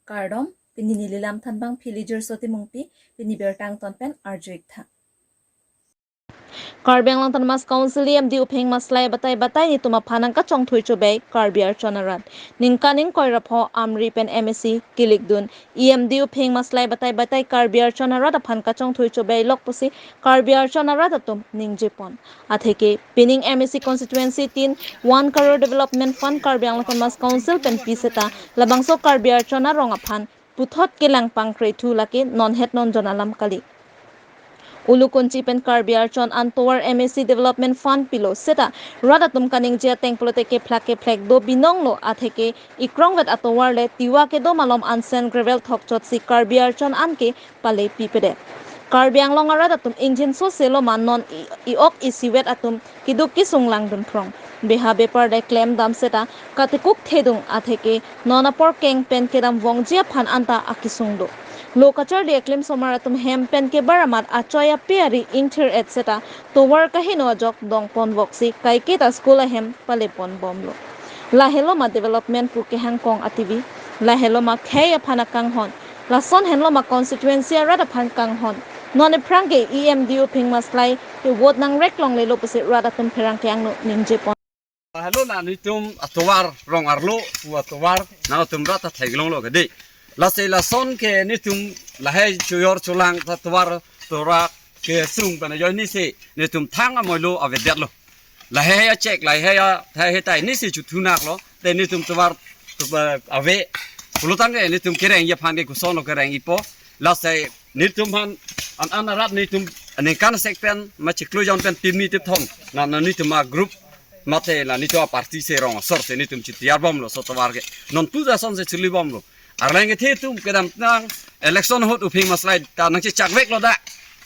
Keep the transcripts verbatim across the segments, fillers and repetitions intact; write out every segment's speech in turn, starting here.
Kardom, pini neli lam thanbang Philiger Sotimungpi, pini birta angton pen arju-ik tha. Karbi Anglong Autonomous Council E M D Uphing Maslai batai batai netum aphan nangkachongthui chobei Karbi Archon arat. Ningkan ingkoi ra pho Amri pen M A C kilikdun E M D Uphing Maslai batai batai Karbi Archon arat aphan kachongthui chobei lok pusi Karbi Archon arat atum ningjepon. Atheke pining M A C constituency tin one crore development fund Karbi Anglong Autonomous Council pen pi seta labangso Karbi Archon arong aphan puthot kelang pangkrethu lake non het non jon alam kali. Ulukunchi pen Karbi Archon an tovar M A C development fund pilo seta rat atum kaningje ateng pulote kephlak kephlek do binong lo, atheke ikrongvet atovar le tiwa kedo malom an sand gravel thokchotsi Karbi Archon an ke pale pipedet. Karbi Anglong arat atum ingjinso selo ma non i, i-ok isivet atum keduk kesung langdun phrong. Beha bepar dei klemdam seta katekuk thedung, atheke non apor keng pen kedam vongji aphan anta akesung do. Lo kacharli aklim somar atum hem pen kebar amat achoi ape ari ingthir-et seta tovar kaheno ajok dongpon voksi kaiketa school ahem palepon bomlo. Lahelo ma development pu kehang kong ativi, lahelo ma khei aphan akanghon, lason henlo ma constituency arat aphan kanghon. Non ephrang ke E M D Uphing Maslai ke vote nangrek longlelo pusi rat atum pherangke angno ningjepon. Lahelo la netum atovar rong arlo pu atovar nangtum rat ta theklonglo kedi. Lasi lason ke netum lahei chojor cholang ta tovar tora kesung pen ajoinesi netum thang amoilo avedetlo. Lahei achek, lahei a, lahei tai nesi chuthunak lo. Te netum tovar, tovar ave. Pulotangte netum kerengji aphan ke koson lo kerengjipo. Lasi netum aphan an an arat netum ningkan sek pen ma chiklo jon pen timi tip thom. Na, na netum a group mate la netum a party si rong asor si netum chitiyar bomlo so tovar ke. Non puja son si chuli bomlo. Arleng kethe atum kedamtang election ahut Uphing Maslai ta nangchechakveklo da.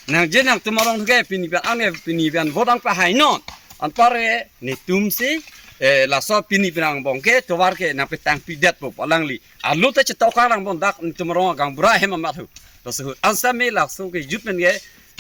Nangje nangtum arong ke pini pen angne pini pen vote nangpahai non. Anpar ke netum si, eh, laso pini pen angbong ke tovar ke nangpetang pidetpo pu alangli. Alu ta chetok kang angbong dak netum arong agang bura hem amat hu. Laso ahut ansa me laso kejut pen ke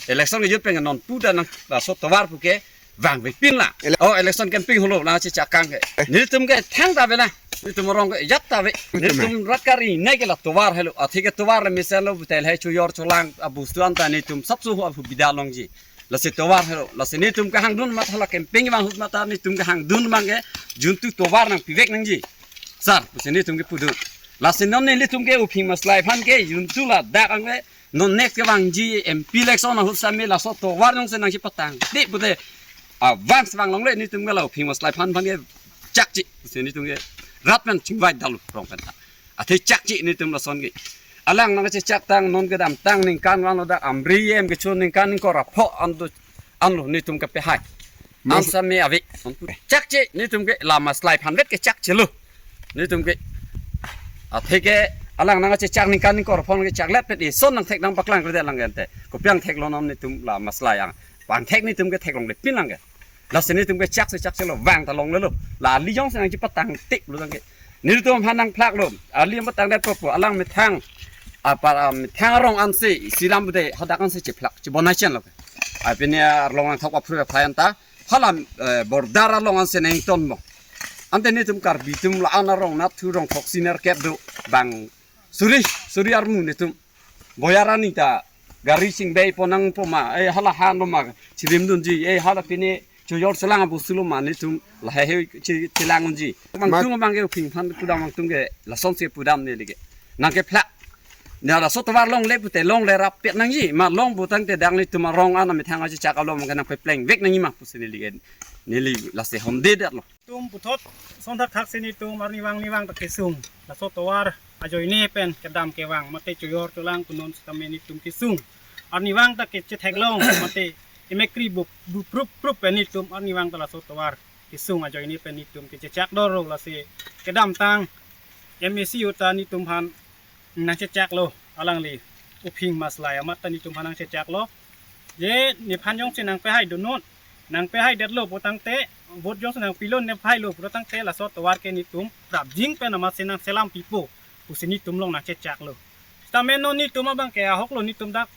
election kejut pen ke non pu ta nang laso tovar pu ke vangvekpin la. Ele- Oh, election campaign holo nangchechak kang ke. Eh. Netum ke thangta ave na. Netum arong ke jat ta ave. Netum rat kari nai ke la tovar helo. Atheke tovar le mesen lo butel hai chojor cholang abustu anta netum sabsu ho abu bida longji. Lasi tovar helo. Lasi netum kehangdun mat hala campaign vang ahut mata netum kehangdun mang ke juntu tovar nangpivek nangji. Sar, pusi netum ke pudu. Lasi non netum ke Uphing Maslai aphan ke juntu ladak ang ke non next kevangji M P election ahut sami laso tovar nangsi nangchepatang. Di pute, ah, vang si vang longle netum ke la Uphing Maslai aphan aphan ke chakche. Si netum ke rat pen chingvai dalu rong pen ta. Athe chakche netum lason ke. Alang nangchechaktang non kedamtang ningkan vanglo dak Amri em kecho ningkan ingkoi ra pho anlo, anlo netum kepahai. Mas- Ansa me ave. Chakche netum ke la Maslai aphan vet ke chakchelo. Netum ke. Atheke alang nangchechak ningkan ingkoi ra pho kechaklet pen ison nangthek nangpaklang kre lang gente. Kopi angtheklo non netum la Maslai ang. Pangthek netum ke theklonglepin lang ke. Lasi netum ke chakche chakchelo vang ta longlelo. La ali jongsi nangchepatang tik lo tangke. Netum aphan nangphlaklo. Ali nangpatangdetpo pu alang methang. Apa, ah, methang arong ansi silam bude hadak ansi chephlak chebonai chenlo. Apini arlong nangthok aphu phai anta. Hala, eh, border along ansi nangtonbom. Ante netum Karbi atum la-an arong nathu rong throksi nerkep do bang suri, suri armu netum. Boyar ani ta gari chingvei ponang poma, eh, hala han lo ma chirimdunji, eh, hala pini chojor cholang abustu lo ma netum lahei hei chi-, chilangdunji. Bang Ma- tung bang ke Uphing aphan pudam bang tung ke lasonsi pudam neli ke. Nangkephlak. Na laso tovar longle pute longle rappet nangji. Ma long putangte dak netum arong ana methang achechak alom ke nangpeplengvek nangji ma pusi neli ke. Neli lasi honde detlo. Netum puthot son thakthak si netum arnivang nivang ta kesung. Laso tovar ajoine pen kedam kevang mate chojor cholang punun sitame netum kesung. Arnivang ta kechetheklong mate emekri bu, bu prup prup pen netum arnivang ta laso tovar kesung ajoine pen netum kechechak doro lasi kedamtang M A C ahut ta netum aphan nangchechaklo alangli Uphing Maslai amat ta netum aphan nangchechaklo. Je nephan jongsi nangpehai dunnon, nangpehaidetlo putangte, vote jongsi nangpilo nephailo putangte laso tovar ke netum prapjin pen amatsi nangselam pipo pusi netum along nangchechaklo. Sitame non netum abang ke ahoklo netum dak,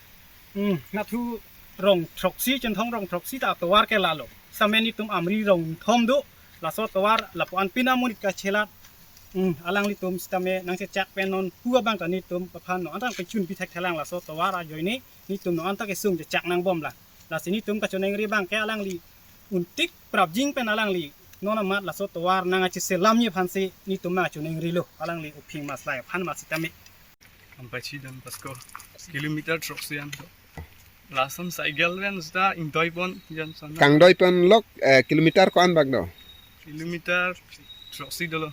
hmm, nathu rong throksi, Chinthong rong throksi ta tovar ke lalo. Sitame netum Amri rong thom do, laso tovar lapu-an pina monit kachelat Hmm, alanglitum sitame nangchechak pen non pu abang ta netum aphan non anta kechun pithek thelang laso tovar ajoine netum non anta kesung chechak nangbomlang. Lasi netum kachoningri abang ke alangli untik prapjin pen alangli non amat laso tovar nangkacheselamji aphansi netum nangkachoningrilo, alangli uphing maslai aphan ma sitame. Ampachi Don Bosco kilometer throksi an. Lason cycle pen sita ingdoipon jan sana. Kangdoipon lok, eh, kilometer ko-an bak do? Kilometer throksi dolo.